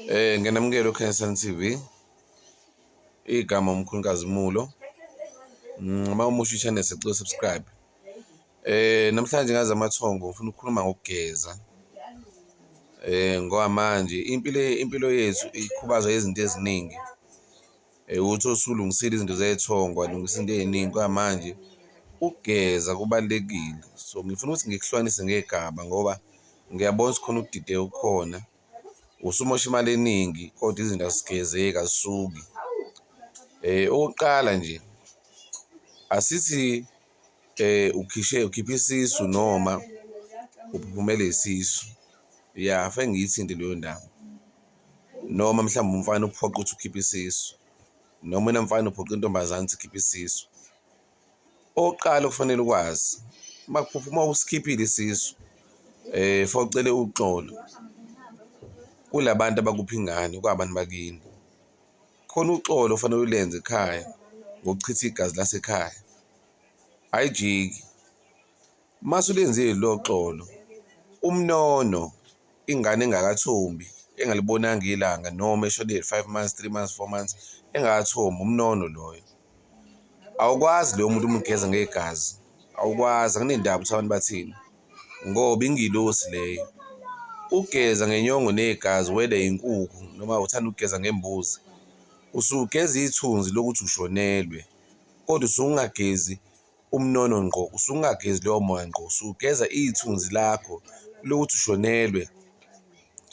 Ngiyanamukela oKhanyisani TV. Igama uMkhulu Nkazimulo. Uma umusha i-channel sicela subscribe. Namhlanje ngaze amathongo ngifuna ukukhuluma ngokugeza. Ngoba manje impilo yethu ikhubazwa izinto eziningi. Uthi usulungisile izinto zethongo walungisa izinto ey'ningi kwamanje ukugeza kubalulekile. So ngifuna ukuthi ngikuhlukanise ngey'gaba ngoba ngiyabona ukuthi khona ukudideka okukhona. Usumosha imali eningi kodwa izinto azigezeki azisuki. Okokuqala nje, asithi ukhishe ukhiphe isisu noma uphuphumele isisu, ya fanele ngiyithinte leyo ndaba. Noma mhlawumbe umfana ukuphoqa ukuthi ukhiphe isisu, noma wena mfana uphoqa intombazane ukuthi ikhiphe isisu. Okokuqala okufanele ukwazi uma uma usikhiphile isisu fanele ucele uxolo kula bantu abakupha ingane okwabantu bakini. Khona uxolo ofanele ulenze ekhaya ngokuchitha igazi lasekhaya, ayijiki. Mase ulenzile lolo xolo, umnono ingane engakathombi engalibonanga ilanga noma eshone 5 months, 3 months, 4 months engakathombi umnono loyo. Awukwazi loyo muntu umgeza ngegazi, awukwazi akunendaba ukuthi abantu bathini ngoba ingilosi leyo. Ukugeza ngenyongo negazi whether inkukhu noma uthanda ukugeza ngembuzi, usugeza ithunzi lokuthi ushonelwe kodwa usuke ungagezi umnono ngqo, usuke ungagezi loyo moya ngqo, usugeza ithunzi lakho lokuthi ushonelwe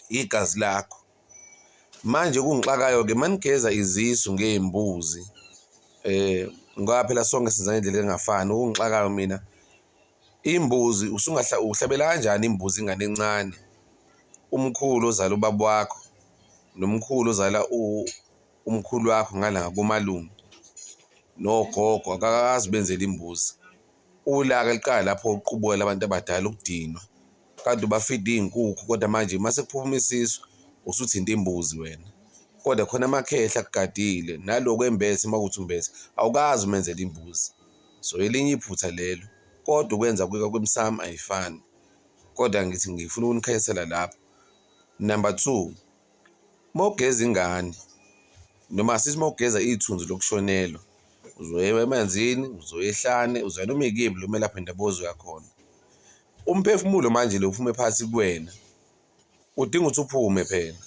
igazi lakho. Manje okungixakayo-ke uma nigeza izisu ngey'mbuzi ngoba phela sonke senza ngendlela engafani, okungixakayo mina imbuzi uhlabela kanjani imbuzi ingane encane, umkhulu ozala ubaba wakho nomkhulu ozala umkhulu wakho ngala ngakomalume nogogo akakaze ubenzele imbuzi. Ulaka luqala lapho ukuqubuka labantu abadala ukudinwa, kade ubafida iy'nkukhu kodwa manje mase kuphuphuma isisu usuthinta imbuzi wena. Kodwa khona amakhehla akugadile naloku embethe uma kuwukuthi umbethe awukaze umenzele imbuzi. So elinye iphutha lelo kodwa ukwenza kwemsamo ayifani kodwa ngithi ngifuna ukunikhanyisela lapho. Number two, uma ugeza ingane noma asithi uma ugeza ithunzi lokushonelwa uzoya emanzini, uzoya ehlane, uzoya noma ikephi la umelaphi wendabuko ozoya khona. Umphefumulo manje lo uphume phakathi kuwena udinga ukuthi uphume phela.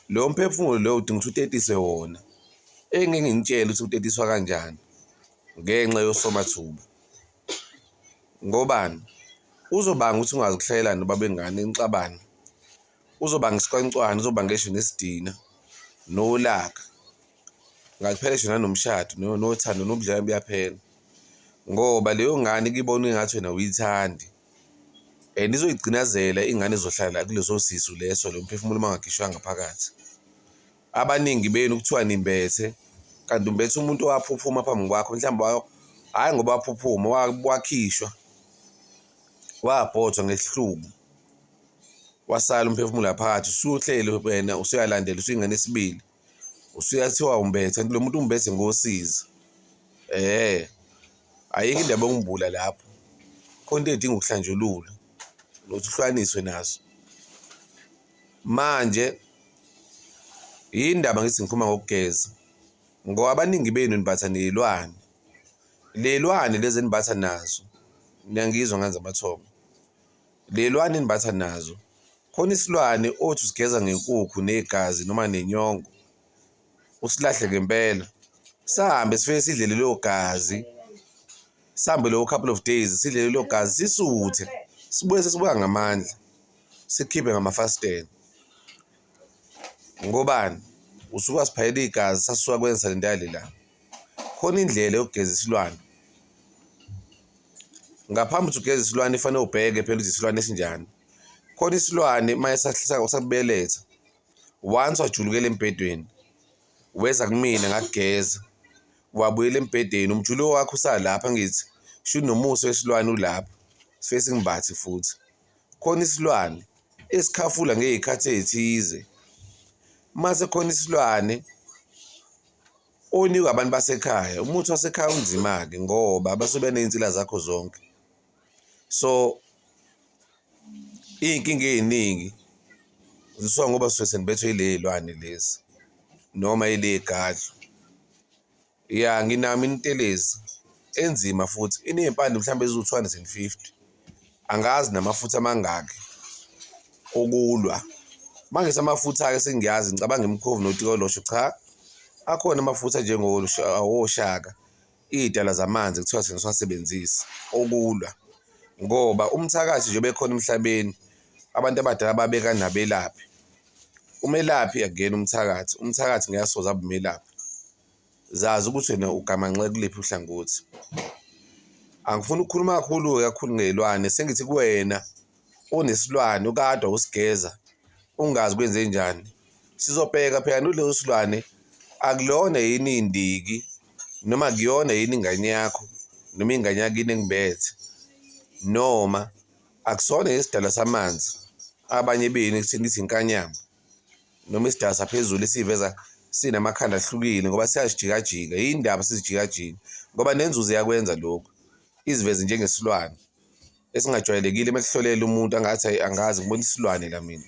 Lowo mphefumulo lowo udinga ukuthi utetise wona. Engeke nginitshele ukuthi utetiswa kanjani ngenxa yosomathuba. Ngobani? Uzobanga ukuthi ungazi ukuhlalelana nobaba wengane nixabane. Uzobanga isikwancwane, uzobanga ngisho nesidina nolaka. Kungaphela ngisho nanomshado nothando nobudlelwane buyaphela ngoba leyo ngane ikubona engathi wena awuyithandi and izoyigcinazela ingane ezohlala kuleso sisu leso lo mphefumulo uma ungakhishwanga phakathi. Abaningi benu kuthiwa nimbethe kanti umbethe umuntu owaphuphuma phambi kwakho mhlawumbe hhayi ngoba waphuphuma wakhishwa wabhothwa ngesihluku wasala umphefumulo phakathi usuhleli wena usuyalandela usuyingane esibili. Usuyathiwa umbethe kanti lo muntu umbethe ngosizi. Ayikho indaba yokumbula lapho, khona into ey'dinga ukuhlanjululwa nokuthi uhlukaniswe nazo. Manje yini indaba ngithi ngikhuluma ngokugeza? Ngoba abaningi benu nibatha ney'lwane, ley'lwane lezi enibatha nazo, niyangizwa ngane zamathongo, ley'lwane enibatha nazo khona isilwane othi usigeza ngenkukhu negazi noma nenyongo usilahle ngempela sihambe sifike sidle lelo gazi sihambe lowo couple of days sidle lelo gazi sisuthe sibuye sesibuya ngamandla sikhiphe ngamafasitela. Ngobani? Usuke wasiphayela igazi sasuka kwenza le nto la. Khona indlela yokugeza isilwane. Ngaphambi ukuthi ugeze isilwane fanele ubheke phela ukuthi isilwane esinjani. Khona isilwane uma sakubeletha once wajulukela embhedweni weza kumina ngakugeza wabuyela embhedeni umjuluko wakho usalapha ngithi shuthi nomusa wesilwane ulapha sifike singimbathe futhi. Khona isilwane esikhafula ngey'khathi ey'thize mase khona isilwane onikwa abantu basekhaya. Umuthi wasekhaya unzima-ke ngoba basuke beney'nsila zakho zonke. So iy'nkinga ey'ningi Zisuka ngoba suke senibethwe yiley'lwane lezi noma yiley'gadlu. Ya, nginayo mina intelezi enzima futhi iney'mpande mhlawumbe eziwu-250, angazi namafutha amangaki okulwa. Uma ngithi amafutha-ke sengiyazi ngicabanga imikhovu notikoloshe, cha, akhona amafutha awoshaka, iy'dalwa zamanzi ekuthiwa thina siwasebenzise okulwa ngoba umthakathi nje ebekhona emhlabeni, abantu abadala babeka nabelaphi. Umelaphi akuyena umthakathi, umthakathi ngeke asoze abe umelaphi. Zazi ukuthi wena ugamanxe kuliphi uhlangothi. Angifuni ukukhuluma kakhulu-ke kakhulu ngey'lwane sengithi kuwena onesilwane okade wawusigeza ungazi kwenzenjani, sizobheka phela kuleso silwane akulona yini indiki noma akuyona yini ingane yakho noma ingane yakini ekumbethe noma akusona yini isidalwa samanzi abanye benu ekutheni nithi inkanyamba noma isidalwa saphezulu esiy'veza sinamakhanda ahlukile ngoba siyazijikajika. Yini ndaba sizijikajika? Ngoba nenzuzo iyakwenza lokhu, iziveze njengesilwane esingajwayelekile uma kuhlolela umuntu angathi hhayi angazi ngibona isilwane la mina.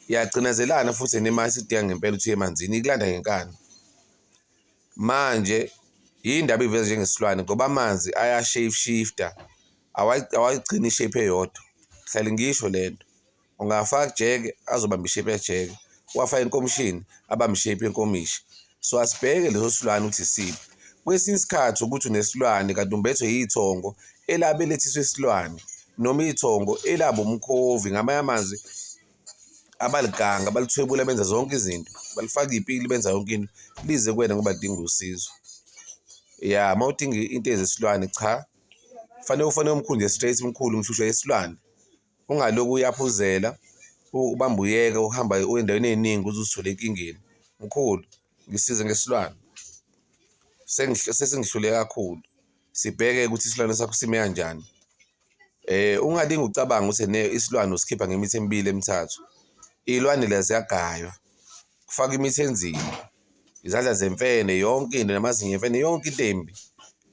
Iyagcinazelana futhi nemali isidinga ngempela ukuthi uye emanzini, ikulanda ngenkani. Manje yini ndaba iy'veza njengesilwane? Ngoba amanzi aya-shape shifter, awayigcini i-shape eyodwa. Ngihlale ngisho le nto, ungawafaka kujeke azobamba i-shape yajeke, uwafake enkomishini abambe i-shape yenkomishi. So asibheke leso silwane ukuthi isiphi. Kwesinye isikhathi ukuthi unesilwane kanti umbethwe yithongo elabelethiswa isilwane noma ithongo elaba umkhovi, ngamanye amazwi abaliganga balithwebula benza zonke izinto, balifaka iy'pikili benza yonke into, lize kuwena ngoba lidinga usizo. Ya, uma udinga into ezesilwane cha, kufanele ufone umkhulu nje straight, mkhulu ngihlushwa isilwane. Ungalokhu uyaphuzela ubambe uyeke uhamba uye endaweni ey'ningi uze uzithole enkingeni. Mkhulu, ngisize ngesilwane sesingihlule kakhulu. Sibheke ukuthi isilwane sakho sime kanjani. Ungalinge ucabange ukuthi ene isilwane usikhipha ngemithi emibili emithathu. Iy'lwane la ziyagaywa, kufakwa imithi enzima, izandla zemfene, yonke into namazinyo emfene, yonke into embi.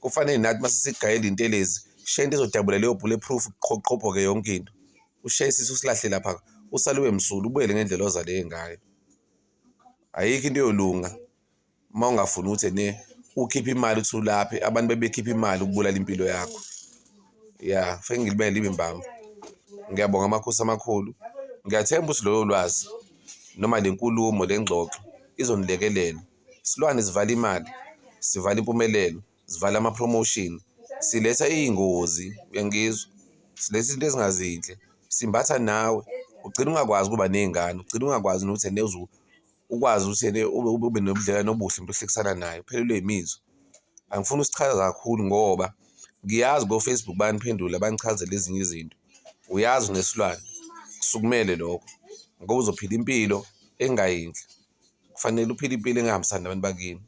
Kufanele nathi uma sesigayela intelezi, sishaye into ezodabula leyo bullet proof kuqhophoke yonke into. Ushaye isisu usilahle lapha, usale ube msulwa ubuyele ngendlela ozaleke ngayo. Ayikho into eyolunga uma ungafuni ukuthi ene ukhiphe imali uthi ulaphe abantu bebekhipha imali ukubulala impilo yakho. Ya, fanele ngilibeke libe mbamba. Ngiyabonga amakhosi amakhulu. Ngiyathemba ukuthi lolo lwazi noma le nkulumo le ngxoxo izonilekelela. Isilwane sivala imali, sivala impumelelo, sivala ama-promotion, siletha iy'ngozi, uyangizwa? Siletha izinto ezingazinhle, simbatha nawe ugcine ungakwazi ukuba ney'ngane, ugcine ungakwazi nokuthi ene ukwazi ukuthi ene ube nobudlelwane obuhle umuntu ohlekisana naye, uphelelwe imizwa. Angifuni ukusichaza kakhulu ngoba ngiyazi ko-Facebook bayaniphendula banichazele ezinye izinto. Uyazi unesilwane, kusukumele lokho ngoba uzophila impilo engayinhle. Kufanele uphile impilo engahambisani nabantu bakini.